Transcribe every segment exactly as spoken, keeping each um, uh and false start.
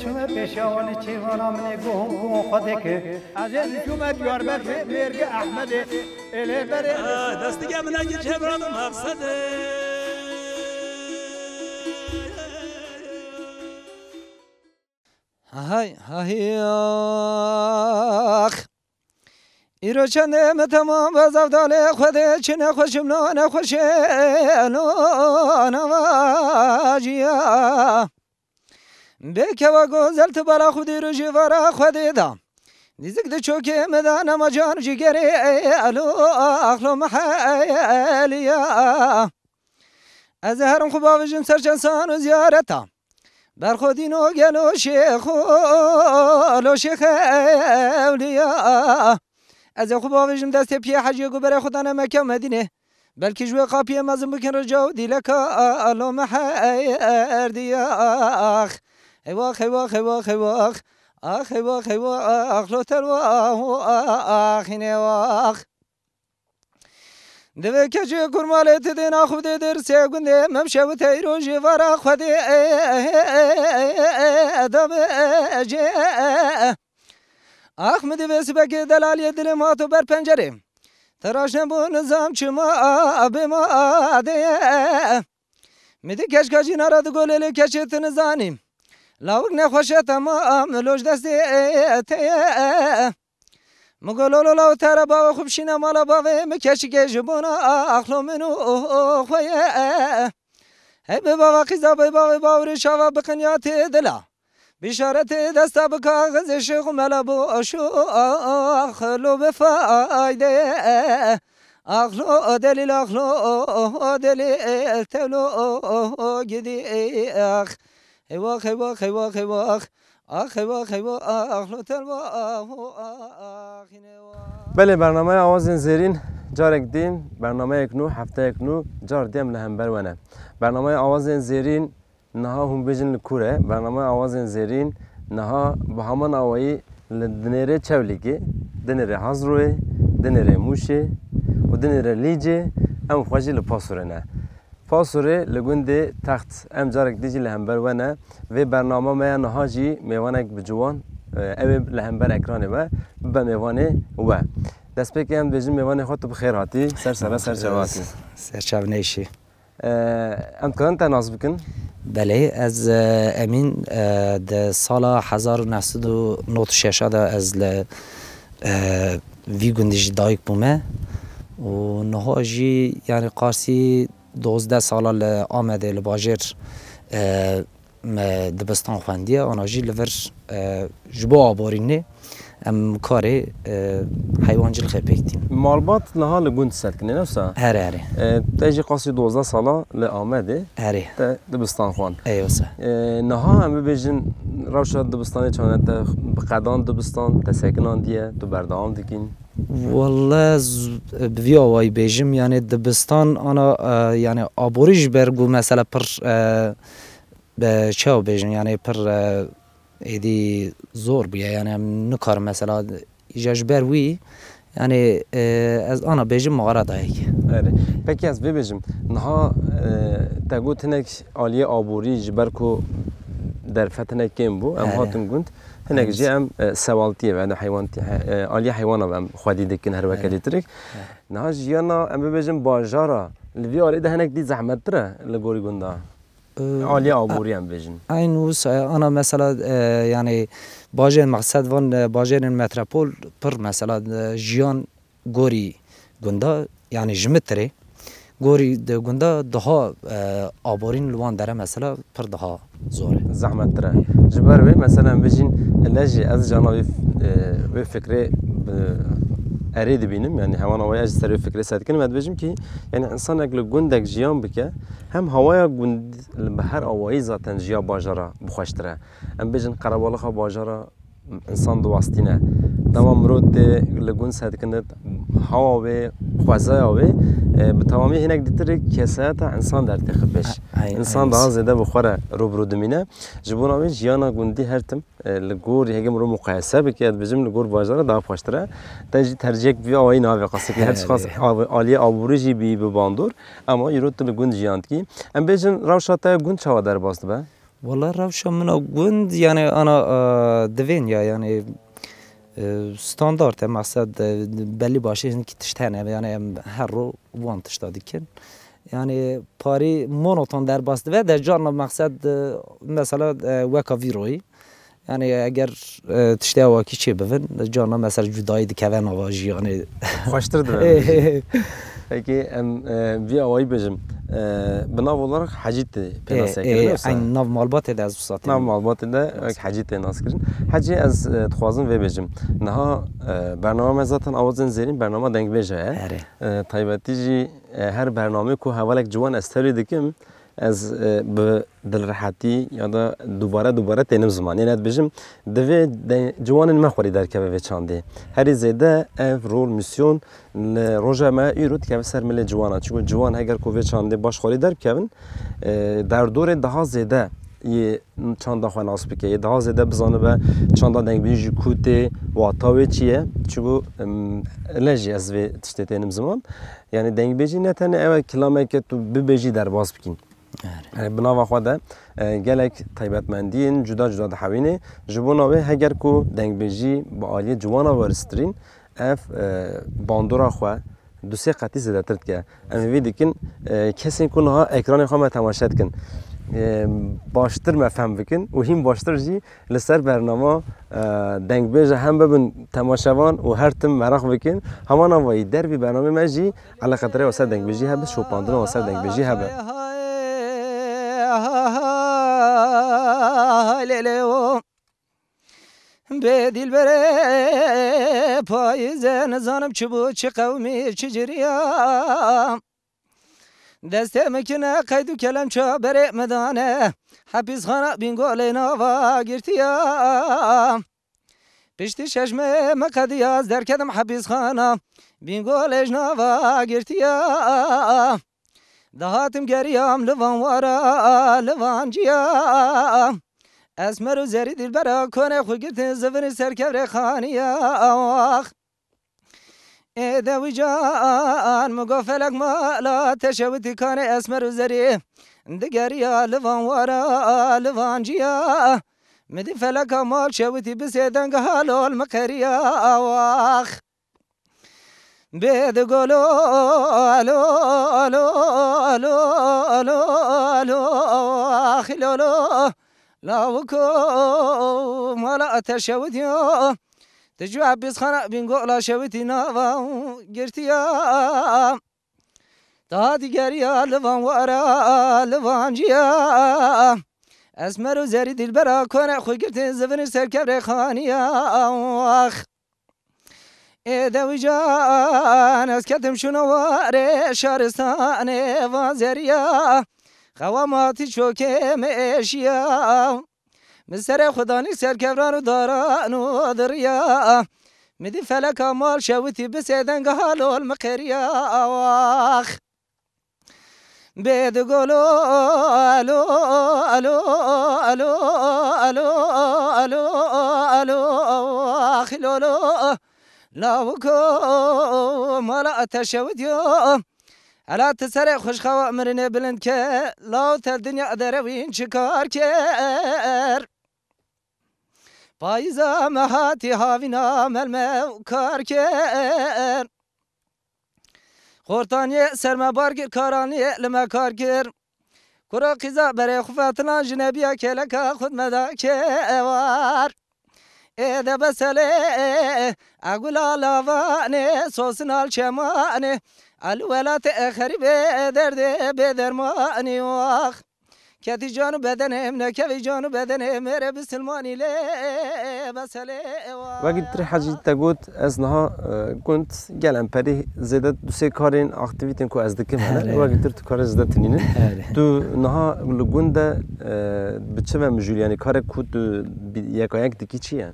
Çime pêşawanî çêvana min ê guhum guhum xwe deke. Ez ê çûme Diyarbekirê mêrge Ehmedê. Ê lê berê. Destige min eke çevra bi maqsedê. Hay, hay, ax. Îro çendê me temam be zevdalê Xwedê, çi nexweşim lo nexweşê lo nevajiya. Bê kewa gozel tu bala xwedî rojî vara Xwedê da. Nîzik di çokê me da nema can jîgerê elo axlo meheliya. Ez ê herim xwe bavêjim ser çensan û ziyareta. Berxwedîno gelo şêxo lo şêx ewliya. Ez ê xwe bavêjim destê piyê heciyê ku berê xwe dane Mekke û Medînê. Belkî ji wê qapiyê mezin bikin rica û dîleka lo me herdiyax. Heywax, heywax, heywax, heywax. Ax, heywax, heywax, lo telwa axînê wax. Divê keçê kurmalê ti dê naxwedê dê risê gundê memşe û teyro jê vara xwedê dabêje. Ax min divê sibekê delaliyê dilê ma tu ber pencerê. Tiraş nebû nizam çima bê ma dê. Mi di keşka jîna ra di golê lê keçê tu nizanî. Lawik nexweşe temam loj destê te ye. Mi go lolo law te re bavê xwe bişîne mala bavê mi keçikê ji bona axlo min û xwe ye. Hey bê bava qîza bê bavê bawerê şava biqinya tê dila. Bîşaretê desta bi kaxizê şêx û mela bo aşo axlo bi fayde. Axlo delîl axlo delîl tevlo gidî ax. Heywax, heywax, heywax, heywax. Ax, heywax, heywax, axlo telwa axo axîne wa. Belê, bernameya Awazên Zêrîn carek din, bernameyek nû, hefteyek nû, car diyem li hember we ne. Bernameya Awazên Zêrîn niha hûn bêjin li kû re, bernameya Awazên Zêrîn niha bi heman awayî li dinêrê Çewlîgê, dinêrê Hazroyê, dinêrê Mûşê û dinêrê Lîcê em xwe jî li Pasorê ne. Pasorê li gundê Text em carek dî jî li hember we ne. Vê bernama me ya niha jî mêvanek bi ciwan, e, ew ê li hember ekranê we bibe mêvanê we. Destpêkê em dibêjin mêvanê xwe tu bi xêr hatî, ser sere ser çava hatî. Ser çav neyşî. Em dikarin te nas bikin? Belê, ez, e, Emîn, e, di sala hezar û neh sed û nod û şeş de ez li, e, vî gundî jî dayik bûme û niha jî, yanî, qarsî dozdeh sala li Amedê li bajêr, e, me dibistan xwendiye, ana jî li vir, e, ji bo aborînê em karê, e, heywancilixê pêk tîn. Malbat niha li gund ser dikin, ne wisa? Herê, herê. E, te jî qasî dozdeh sala li Amedê Herê. Te dibistan xwend. Ey wisa. E, niha em bibêjin rewşa dibistanê çawa ne, te bi qedan dibistan, te sekinandiye, tu berdewam dikîn? Welle ez bi vî awayî bêjim, yanî dibistan ana, e, yanî aborî ji ber ku mesela pir, e, be, çawa bêjin, yanî pir, e, êdî zor bûye, yanî em nikarin mesela îja ji ber wî, yanî, e, ez ana bêjim mexara dayik. Erê. Pekî ez vê bêjim, niha, e, te got hinek aliyê aborî ji ber ku derfet hinek kêm bû, em Erê. hatin gund, hinek Erê. jî em, e, sewaltiyê ve, heywan, he, e, aliyê heywana ve em xwedî dikin her weke Erê. lîtirik. Erê. Niha jiyana em bibêjin bajara li vî alî de hinek dî zehmettir e li gorî gunda. Aliyê aborî em bêjin. Eyn wisa, ana mesela, e, yanî bajêr mexsed van, e, bajêrên metropol pir mesela, e, jiyan gorî gunda, yanî ji mitirê gorî di gunda daha, e, aborîn li wan dere mesela pir daha zor e. Zehmettir e. Ji ber wê mesela em bêjin, le jî ez cana wê, e, wê fikrê bi erê dibînim, yanî hewan awayê ez ji ser wê fikrê ser dikinim, ez dibêjim ki, yanî insanek li gundek jiyan bike, hem hawaya gund li bi her awayî zaten ji ya bajara bi xweştir e. Em bêjin qerebalixa bajara insan diwastîne. Dema mirov tê li gund sedikin, hawa wê, xwezaya wê, e, bi temamî hinek dîtir kesayeta insan dertêxe pêş. Ay, ay, insan ay. Daha zêde bi xwe re rû bi rû dimîne. Ji bona wê jiyana gundî her tim, e, li gor hêgê mirov muqayese bike, ez dibêjim li gor bajara daha xweştir e. Te jî tercihek vî awayî navê qasek. Her çiqas av-, aliyê aborî jî bî bi bandor. Ama îro tu li gund jiyan dikî. Em bêjin rewşa te gund çawa derbas dibe? Wala rewşa min a gund, yani ana, e, divên ya, yani, e, standart e, meqsed, e, belî başî hinkî tişt hene, yani em her ro wan tişta dikin. Yani parî monoton derbas dibe de carna meqsed, e, mesela, e, weka vîroyî. Yani eger, e, tiştê awakî çê bivin, carna mesela cudayî dikeve nava jî, yani. Xweştir dibe. Peki em, e, vî awayî bêjim. E, bi nav olarak Hecî tê pênasê kirin, wisa? Eyn nav malbatê de ez wisa tê. Nav malbatê de wek Hecî tê nas kirin. Hecî ez, e, dixwazim vê bêjim. Niha, e, bernama me zaten awazên zêrîn bernama dengbêje ye. Erê. E, taybetî jî, e, her bernamê ku hevalek ciwan ez tevlî dikim, ez, e, bi dilrehetî ya da dubare dubare tênim ziman. Yanî ez dibêjim, divê de-, ciwanên me xwerî derkeve vê çandê. Herî zêde ev rol, misyon li roja me îro dikeve ser milê ciwana. Çunku ciwan heger ku vê çandê baş xwerî derbikevin, e, derdorê daha zêde yê çanda xwe nas bike, yê daha zêde bizanibe çanda dengbêjî ku tê, wata wê çi ye. Çunku, em, le jî ez vê tiştê tênim ziman. Yanî dengbêjî ne tenê ew e kilameke tu bibêjî derbas bikîn. Erê. E, bi nava xwe de, e, gelek taybetmendiyên cuda cuda dihewînê. Ji bona wê heger ku dengbêjî bi aliyê ciwana weristirîn, ev, e, bandora xwe du sê qetî zêdetir dike. Em hêvî dikin, e, kesên ku niha ekranê xwe me temaşe dikin, e, baştir me fehm bikin û hîn baştir jî li ser bernama, e, dengbêje hem bibin temaşevan û her tim meraq bikin. Heman avayî dervî bernamê me jî eleqetirê wê ser dengbêjî hebe, şopandina wê ser dengbêjî hebe. Bê dilberê payîze, nizanim çi bû, çi qewmî, çi ciriya. Destê min kine qeyd û kelem çaberê min dane, hepîsxana Bîngolê nava girtiya. Piştî şeş meh min qediya, ez derketim hepîsxana, Bîngolê ji nava girtiya. Dihatim geriyam li van wara, li van ciya. Esmer û zerî dilbera konê xwe girtin, zivinî ser kevrê xaniya. Ax. Ê dewî can, min got felek mala te şewitî, kanê esmer û zerî digeriya li van wara, li van ciya. Min dî feleka mal şewitî, bi sê deng halol min qeriya. Ax. Bê di golo, alo, alo, alo, alo, alo, ax, lolo, lawiko, mala te şewitiyo. Ti cû hepîsxana Bîngola şewitî nava girtiya. Ta digeriya li van wara, li van ciya. Esmer û zerî dilbera kone xwe girtin, zivinî ser kevrê xaniya. Ax. Ê dewî can, ez ketim şûno warê şaristanê van zeriya. Xewa matî çokê me eşiya. Min serê xwe danî ser kevran û daran û diriya. Min dî feleka mal şewitî, bi sê deng halol min qeriya. Ax. Bê di golo, alo, alo, ax, lolo, lawiko, mala te şewitiyo. Hela ti serê xwe ji xewa mirinê bilind ke, law te dinya derewîn çi kar ker. Payîza me hatî havîna melmew kar ker. Xortaniyê ser me bar kir, karaniyê li me kar kir. Kura qîza berê xwe fetilan, jinebiya kêleka xwe me da kewar. Ê de beselê, e gula lavanê, sosin al çemanê, al welatê e xerîbê, derdê bê dermanî wax. Ketî can û bedenê min, nekevî can û bedenê mêrê bisilmanî lê beselê wa. Wekî tu rê Hecî te got, ez niha, e, gund gel em perî zêde du sê karên aktîvîtên ku ez dikim hene. Erê. Wekî tu tu karê zêde tinînin. Erê. Tu niha li gund de, e, bi çi ve mijûl, yanî karek ku tu bi-, yeka yek dikî çi ye?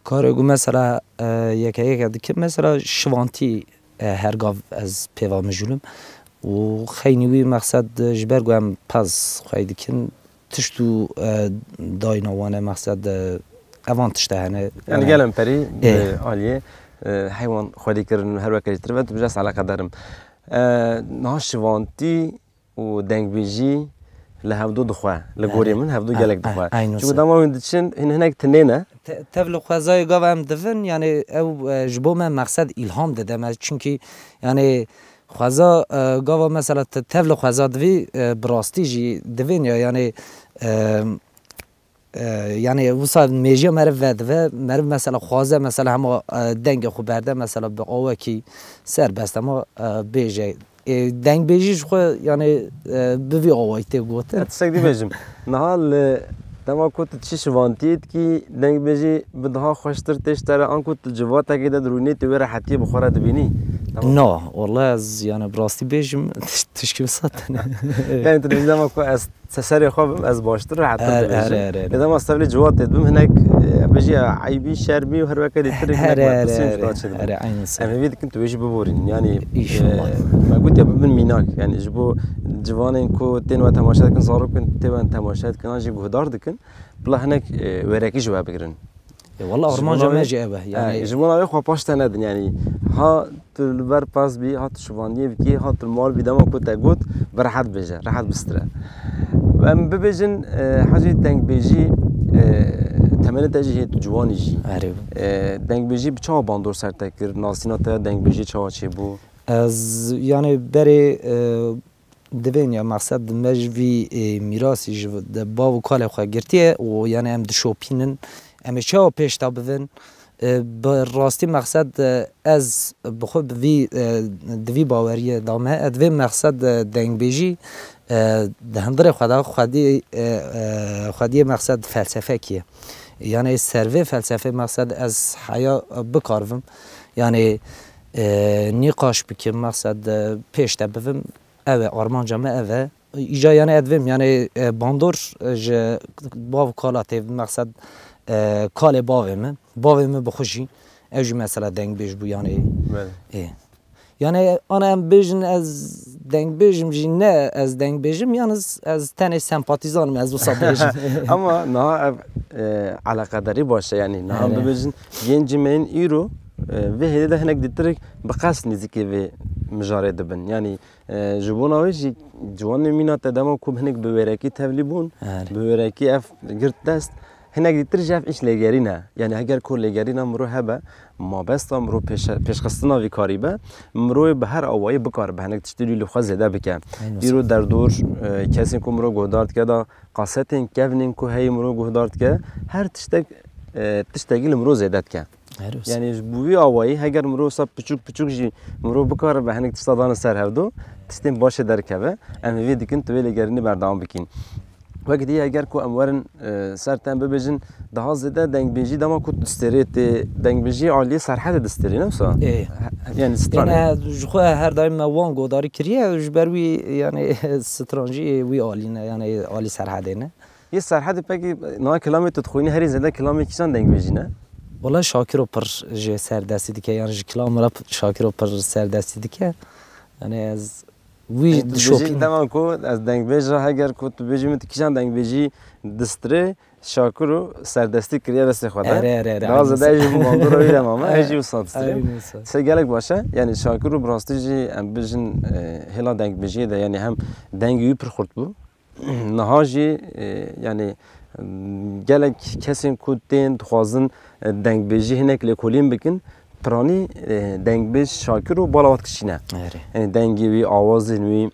Karê ku mesela, e, yeke yeke dikim, mesela şivantî, e, her gav ez pê ve mijûl im. Û xeynî wî mexsed, e, ji ber ku em pez xwey dikin, tişt û, e, dayîna wan e mexsed, e, evan tişte hene. Yani Yanî gelin perî, Ê. e, aliyê, e, heywan xwedî kirin her weke jî tir ve tu bijî ez eleqedar im. E, niha şivantî û dengbêjî li hevdu dixwe. Li gorî Erê. min hevdu E, gelek e, dixwe. Eynû Çunku se. dema hûn diçin, hin hinek tinê ne. Te-, tev li xwezayê gava em divin, yani ew, e, ji bo me mexsed îlham dide me. Çunkî yani xweza, e, gava mesela te-, tev li xweza divî, e, bi rastî jî divên ya, yani, e, e, yani wisa mêjiya meriv vedive, meriv mesela xwaze mesela hema, e, dengê xwe berde mesela bi awekî serbest hema, e, bêje. E, dengbêjî ji xwe yani, e, bi vî awayî tê gotin. Ez tiştek dî bêjim. Niha li dema ku tu çi şivantiyê dikî, dengbêjî bi daha xweştir tê ji te re, anku tu civatekê de dirûnê tu wê rehetiyê bi xwe re dibînî. Dema Na, wala ez yani bi rastî bêjim, tiş-, tişkî wisa tune. Yani tu dibêjî dema ku ez se-, serê xwe bim, ez baştir, rehettir Her, dibêjim. her, her, her. Lê dema ez tevlî civatê dibim, hinek, e, bêjî eybî, şermî û her weke dîtir hinek Her, her, her, berpirsî her, ji her, da çêdibin. her, eynî se. Em ê vê dikin tu wê jî biborîn. Yani, İnşallah. e, me got ya bibin mînak. Yani ji bo ciwanên ku tên we temaşe dikin, zarokên tê we temaşe dikin, an jî guhdar dikin, bila hinek, e, wêrekî ji we bigirin. E, wala Ji armanca bona me wê, jî ev e, e, yani ji bona wê xwe paş te nedin, yani ha tu li ber pez bî, ha tu şivandiyê bikî, ha tu li mal bî, dema ku te got, bi rehet bêje, rehet bistire. Em bibêjin, e, hecî dengbêjî, e, temenê te jî hê, tu ciwanî jî. Erê. E, dengbêjî bi çawa bandor ser te kir? Nasîna te ya dengbêjî çawa çêbû? Ez, yani berê, e, Divên ya mexsed me ji vî, e, mîrasî ji de bav û kalê xwe girtiye û yani em dişopînin. Em ê çawa pêş de bivin? E, bi rastî mexsed, e, ez bi xwe bi vî, e, di vî baweriyê de me. Ez divê mexsed, e, dengbêjî, e, di hundirê xwe de xwedî, e, e, xwediyê mexsed felsefekî ye. Yani ser vê felsefê mexsed ez heya bikarivim. Yani, e, nîqaş bikim, mexsed, e, pêş de bivim. Ev e, armanca me ev e. Îca yani ez divêm, yani, e, bandor, e, ji bav kala tê, mexsed, e, kalê bavê min. Bavê min bi xwe jî, ew jî mesela dengbêj bû, yani. Belê. Ê. Yani, ana em bêjin ez dengbêjim jî ne, ez dengbêjim, yalnız ez tenê sempatîzan im, ez wisa bêjim. Ama niha ev, e, eleqedarî baş e, yani niha em Erê. bibêjin yên cimeyên îro, e, vê hêdê de hinek dîtirik bi qest nêzîkê vê mijarê dibin. Yani, E, ji bona wê jî ciwanê mîna te dema ku hinek bi wêrekî tevlî bûn, Erê. bi wêrekî ev girt dest, hinek dîtir jî ev îş lêgerî ne. Yani heger ku lêgerîna miro hebe, mabesta miro pêşe-, pêşxistina vî karî be, miro bi her awayî bikaribe hinek tiştî li xwe zêde bike. Eynî Îro wisa. derdor, e, kesên ku miro guhdar dike da qasetên kevnên ku heyî miro guhdar dike, her tiştek, e, tiştekî li miro zêde dike. Her wisa. Yani ji bo vî awayî heger mirov wisa piçûk piçûk jî mirov bikaribe hinek tişta dane ser hevdo, tiştên başê derkeve, em hêvî dikin tu vê lêgerînê berdewam bikîn. Wek dî heger ku em werin, e, ser te em bibêjin, daha zêde dengbêjî dema ku tu distêrê tê, dengbêjî aliyê Serhedê distêrê, ne wisa? Ê. He-, yani stranê. Êne ji xwe her daim me wan godarî kiriye, ji ber wî yani stranjî wî alî ne, yani alî Serhedê ne. Yê Serhedê pekî niha kilamê tu dixwînî herî zêde kilamê kîjan dengbêjî ne? Wala Şakiro pir jê serdestî dike, yan ji kilamê re p-, Şakiro pir serdestî dike. Yani ez wî Ê, tu dişopînim. dibêjî dema ku ez dengbêj re heger ku tu bêjî min tu kîjan dengbêjî distirê, Şakiro serdestî kiriye destê xwe de. Erê, erê, erê, Daha eynî zêde wisa. jî bi bandora wî de mame, ez jî wisa distirê. Eynî wisa. Sê gelek baş e. Yani Şakiro bi rastî jî em bijin, e, hêla dengbêjiyê de yani hem dengê wî pir xurt bû. Niha jî, e, yani, gelek kesên ku tên dixwazin, e, dengbêjî hinek lêkolîn bikin, piranî, e, dengbêj Şakiro bala wat kişîne. Erê. Yani dengê wî, awazên wî,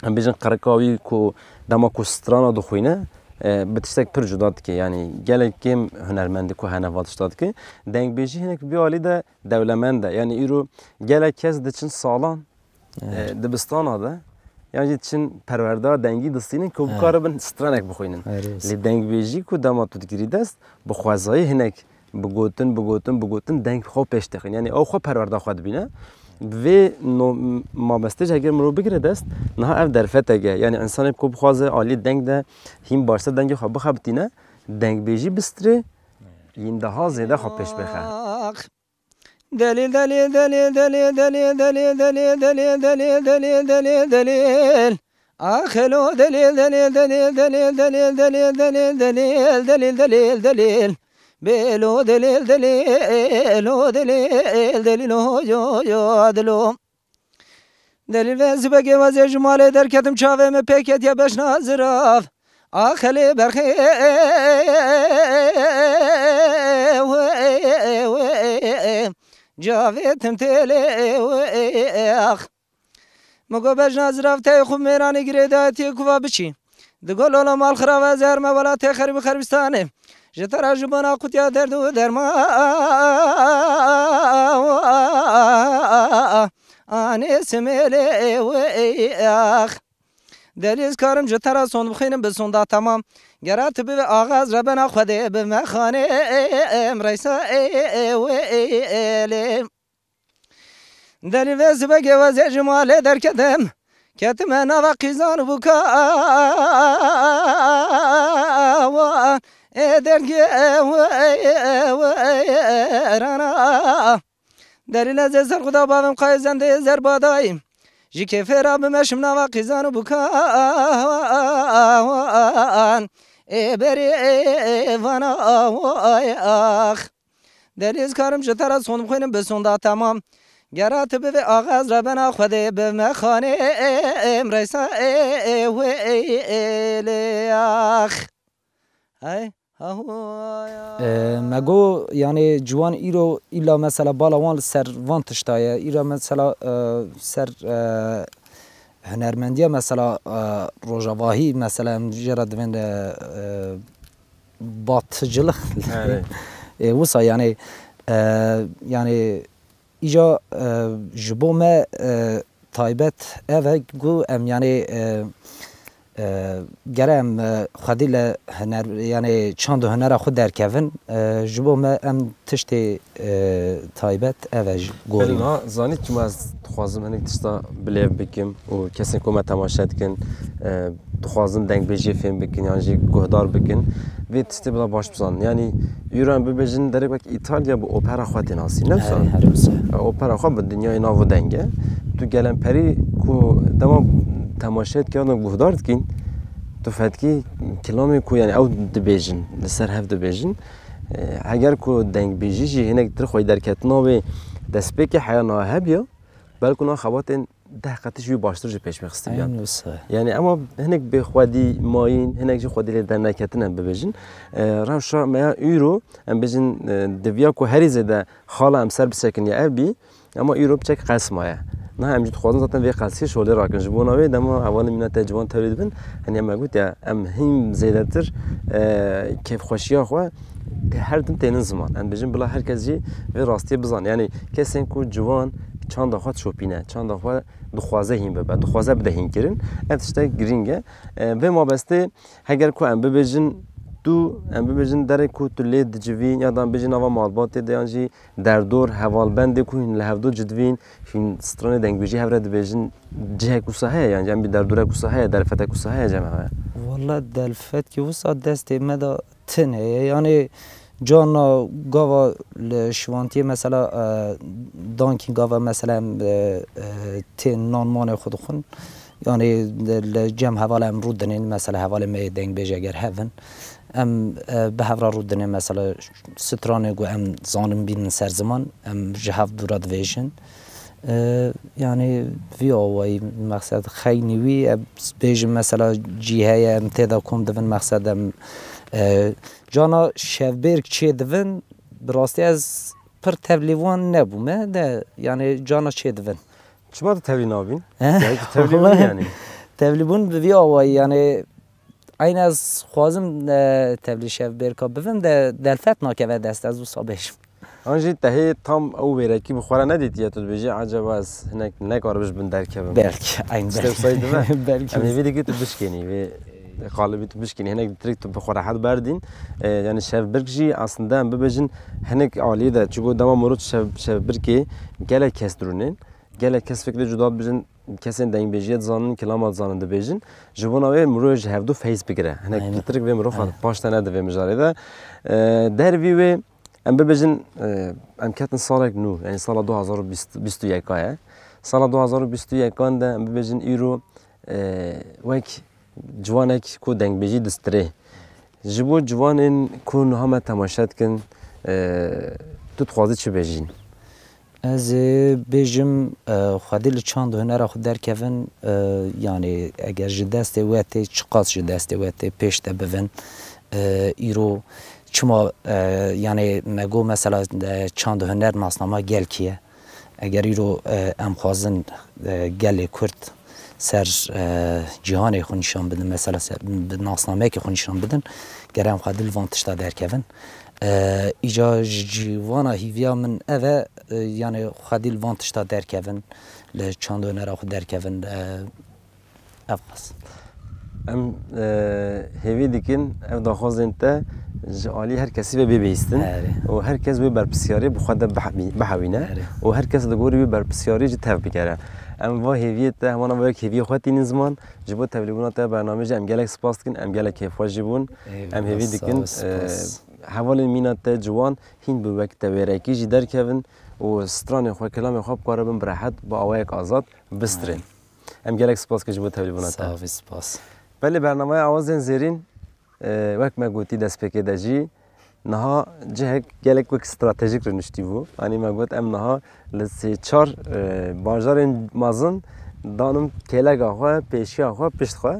em bêjin qirika wî ku dema ku strana dixwîne, e, bi tiştek pir cuda dike. Yani gelek kêm hunermendî ku hene va tişta dike. Dengbêjî hinek bi alî de dewlemend e. Yani îro gelek kes diçin salan, Evet. e, dibistana de, yan jî diçin perwerdeya dengî distînin ku Evet. bikaribin stranek bixwînin. Evet. Lê dengbêjî ku dema tu digirî dest, bi xwezayî hinek bi gotin, bi gotin, bi gotin deng xwe pêş dixin. Yani ew xwe perwerda xwe dibîne. Bi vê no-, mabestê jî heger mirov bigire dest, niha ev derfetek e. Yani insanê ku bixwaze alî deng de hîn baştir dengê xwe bixebitîne, dengbêjî bistirê, yin daha zêde xwe pêş bixe. Delîl, delîl, delîl, delîl, delîl, delîl, delîl, delîl, delîl, delîl, delîl, delîl, delîl. Ax, helo, delîl, delîl, delîl, delîl, delîl, delîl, delîl, delîl, delîl, delîl, delîl. Bêlo, delîl, delîl, o delîl, delîl, o yo, yo, dilo. Delîl ve zibegê wezê ji malê derketim, çavê min pê ketiye beşna zirav. Axelê berxê we, we, cavê tim têlê we, ax. Min got, bejna zirav teyê xwe mêranê girêdayetiyê kuva biçî. Digot, lolo mal xirav, ez ê herme welatê xerîbî xerbistanê. Ji te re ji bona qutiya derd û dermanê simêlê we, ax. Delî ez karim ji te re sond bixwînim, bi sonda temam. Gera tu bivî axa, ez rebena Xwedê bivime xanê, em reysa ê, ê, wê, ê, ê, lê. Delî vê zibegê wezê ji malê derketim. Ketime nava qîzan û bukawan. Ê dergê wê, wê, rana. Delîl ez ê ser xwe da bavim qayê zendê zerbadayî. Ji kêfê re bimeşim nava qîzan û bukawan. Ê berê vana way ax. Delî ez karim ji te re sond bixwînim, bi sonda temam. Gera tu bivê axa, ez rebena Xwedê bivime xanê, em reysa ê, ê, wê, ê, ê, lê ax. Hey, ha, hu, ya. E, me got, yani, ciwan îro îla mesela bala wan li ser van tişta ye. Îra mesela, e, ser, e, hunermendiya mesela, e, rojavahî mesela em jê re divên, e, e, batıcılık. Evet. E, wisa yani, e, yani îca, e, ji bo me, e, taybet ev e ku em yani, e, e, gere em, e, xwedî li huner, yani çand û hunera xwe derkevin. E, ji bo me em tiştê, e, taybet ev e ji gorî. Belê, niha zanî çima ez dixwazim hinek tişta bilêv bikim û kesên ku me temaşe dikin, e, dixwazin dengbêjiyê fêm bikin yan jî guhdar bikin, vê tiştê bila baş bizanin. Yanî îro em bibêjin derek wek Îtalya bi opera xwe tê nasîn, ne wisa? Herê, herê wisa. E, opera xwe bi dinyayê nav û deng e. Tu gelemperî ku dema temaşe dikî yan guhdar dikîn, tu fetkî kilamê ku, yani, ew dibêjin, li ser hev dibêjin. E, heger ku dengbêjî jî hinek dir xwedî derketina wê destpêkê heya niha hebiya, belku niha xebatên deh qetî ji wî baştir jî pêş bixistibû. Eyn wisa. Yani, ema hinek bê xwedî mayîn, hinek jî xwedî lê derneketine bibêjin. E, rewşa me ya îro, em bêjin, e, diviya ku herî zêde xala em ser bisekin ya ev bî, ema îro biçek qels maye. Niha em jî dixwazin zaten vê qelsiyê şolê rakin. Ji bona wê dema hevalên mîna te ciwan tevlî dibin, hani em me gotiye, em hîn zêdetir, e, kêfxweşiya xwe her tim tênin ziman. Em bêjin bila her kes jî vê rastiyê bizan. Yani kesên ku ciwan çanda xwe dişopîne, çanda xwe dixwaze hîn bibe, dixwaze bide hînkirin. Ev tiştek girîng e. E, vê mabestê heger ku em bibêjin, tu, em bibêjin derê ku tu lê dicivîn, ya da em bêjin nava malbatê de, yan jî derdor, hevalbendê ku hîn li hevdu cidivîn, hîn stranê dengbêjî hev re dibêjin, cihek wisa heye, yan jî em bî derdorek wisa heye, derfetek wisa heye cem hev e? Walla derfetkî wisa destê me de tune ye. Yani carna gava li şivantiyê mesela, e, dankî gava mesela em, e, e, tê nan manê xwe dixwin. Yani li, li cem hevala em rû dinên, mesela hevalê me yê dengbêj eger hev in, em, e, bi hev re rû dinên, mesela stranê ku em zanin bînin ser ziman, em ji hev dû re divêjin. E, yani vî awayî mexsed xeynî wî, e, bêjin mesela cî heye, em tê de kom dibin, mexsed em, e, cana şevbêrk çê dibin, bi rastî ez pir tevlî wan nebûme de, yani cana çê dibin. Çima tu tevlî nabîn? He? Yani tu tevlî bûn yani. Tevlîbûn bi vî awayî yani, eyn ez xwazim, e, tevlî şevbêrka bivim de delfet nakeve dest, ez wisa bêjim. An jî te hê tam ew wêrekî bi xwe re nedîtiye, tu dibêjî, ecaba ez hinek nekarim ji bin derkevim. Belk, eyn Tiştê belk. Wisa dibe. Belk. Em ê vê dikî tu bişkênî, vê qalibî tu bişkênî, hinek ditirî tu bi xwe rehet berdîn. E, yani şevbirk jî aslında em bibêjin hinek aliyê de, çiku dema mirov şev-, şevbirkê gelek kes dirûnên, gelek kes fikrê cuda dibêjin, kesên dengbêjiyê dizanin, kilama dizanin dibêjin. Ji bona wê mirov ji hevdu feys bigire. Hinek Aynen. Ditirî vê mirov Aynen. Paş te nede vê mijarê de. E, dervî wê Em bibêjin, e, em ketin salek nû, yanî sala du hazar û bîst, bîst û yeka ye. Sala du hazar û bîst û yekan de em bibêjin îro, e, wek ciwanek ku dengbêjî distirê. Ji bo ciwanên ku niha me temaşe dikin, e, tu dixwazî çi bêjîn? Ez ê bêjim, e, xwedî li çand û hunera xwe derkevin, e, yanî eger ji destê we tê, çiqas ji destê we tê, pêş de bivin. E, îro çima, e, yanî me got mesela, e, çand û huner nasnama gelkî ye. Eger îro, e, em xwazin, e, gelê Kurd ser, e, cîhanê xwe nîşan bidin, mesela ser, bi nasnameyekê xwe nîşan bidin, gere em xwedî li van tişta derkevin. E, îca ji cî-, vana hîviya min ev e, e, yanî xwedî li van tişta derkevin, li çand û hunera xwe derkevin, e, ev qas. Em, e, hêvî dikin ev daxwazên te ji alî her kesî ve bê bihîstin Erê. û her kes wê berpirsyarê bi xwe de bihemî-, bihewîne Erê. û her kes li gorî wê berpirsyarê ji tev bigere. Em va hêviyê te, hemana va wek hêviyê xwe tînin ziman, ji bo tevlîbûna te bernamê jî em gelek spas dikin, em gelek kêfxweş jî bûn. Eyvallah, Em hêvî sağ dikin, ol, e, spas. hevalên mîna te ciwan hîn bi wek tewêrekî jî derkevin û stranê xwe, kilamê xwe bikaribin bi rehet, bi awayek azad bistirin. Em gelek spas dikin ji bo tevlîbûna te. Sağ ol, spas. Belê bernameya Awazên Zêrîn, e, wek me gotî destpêkê de jî, niha cihek gelek wek stratejîk rûniştî bû. Anî me got em niha li sê çar, e, bajarên mezin danim kêleka xwe, pêşiya xwe, pişt xwe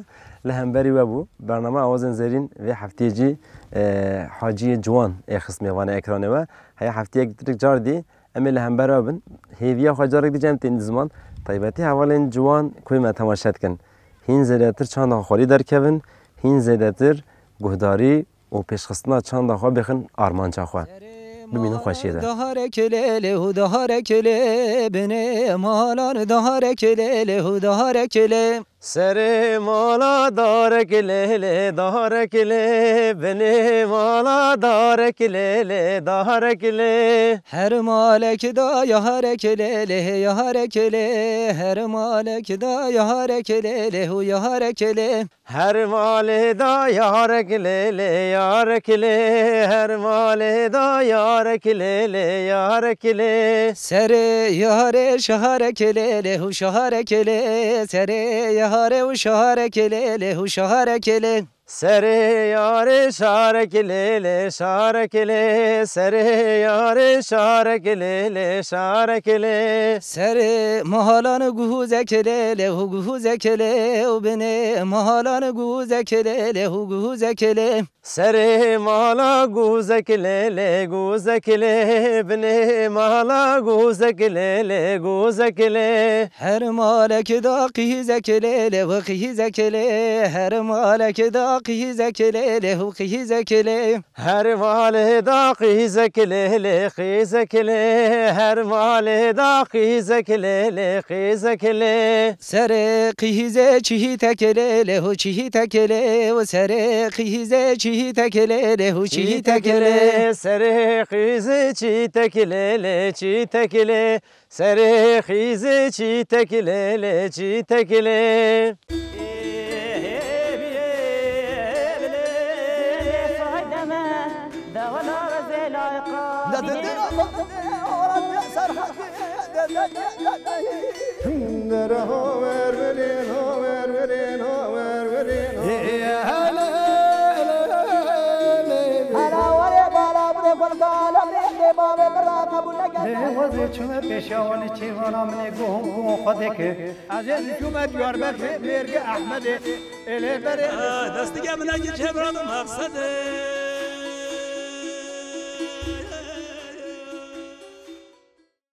li hemberî we bû. Bernameya Awazên Zêrîn vê heftiyê jî, e, Haciyê Ciwan ê xist mêvanê ekranê we. Heya heftiyek dirik car dî Em ê li hember we bin. Hêviya xwe carek dî cem tên ziman. Taybetî hevalên ciwan ku me temaşe dikin. Hîn zêdetir çanda xwe xwedî derkevin, hîn zêdetir guhdarî û pêşxistina çanda xwe bixin armanca xwe. Bimînin xweşiyê de. Daharek lê lê û daharek lê binê malan daharek lê lê û daharek lê. Serê mala darek lê lê, darek lê, binê mala darek lê lê, darek lê. Her malek da yarek lê lê, yarek lê, her malek da yarek lê lê û yarek lê. Her malê da yarek lê lê, yarek lê, her malê da yarek lê lê, yarek lê. Serê yarê şaharek lê lê û şaharek lê, serê yarê û şaharek lê lê û şaharek lê. Serê yarê şarek lê lê, şarek lê, serê yarê şarek lê lê, şarek lê. Serê mahalan guhuzek lê lê û guhuzek lê û binê mahalan guhuzek lê lê û guhuzek lê. Serê mala guzek lê lê, guzek lê, binê mala guzek lê lê, guzek lê. Her malek da qîzek lê lê, û qîzek lê. Her malek da qîzek lê lê, û qîzek lê. Her malê da qîzek lê lê, qîzek lê. Her malê da qîzek lê lê, qîzek lê. Serê qîzê çîtek lê lê û çîtek lê û serê qîzê çîtek lê lê û çîtek lê. Serê qîzê çîtek lê lê, çîtek lê. Serê qîzê çîtek lê lê, çîtek lê. Wezê çûme pêşiya wan ê çêvana min ê guhum ku xwe deke. Ez ê çûme Diyarbekirê mêrgê Ehmedê. Ê lê berê. Destige min eke çêvana min maqsed e.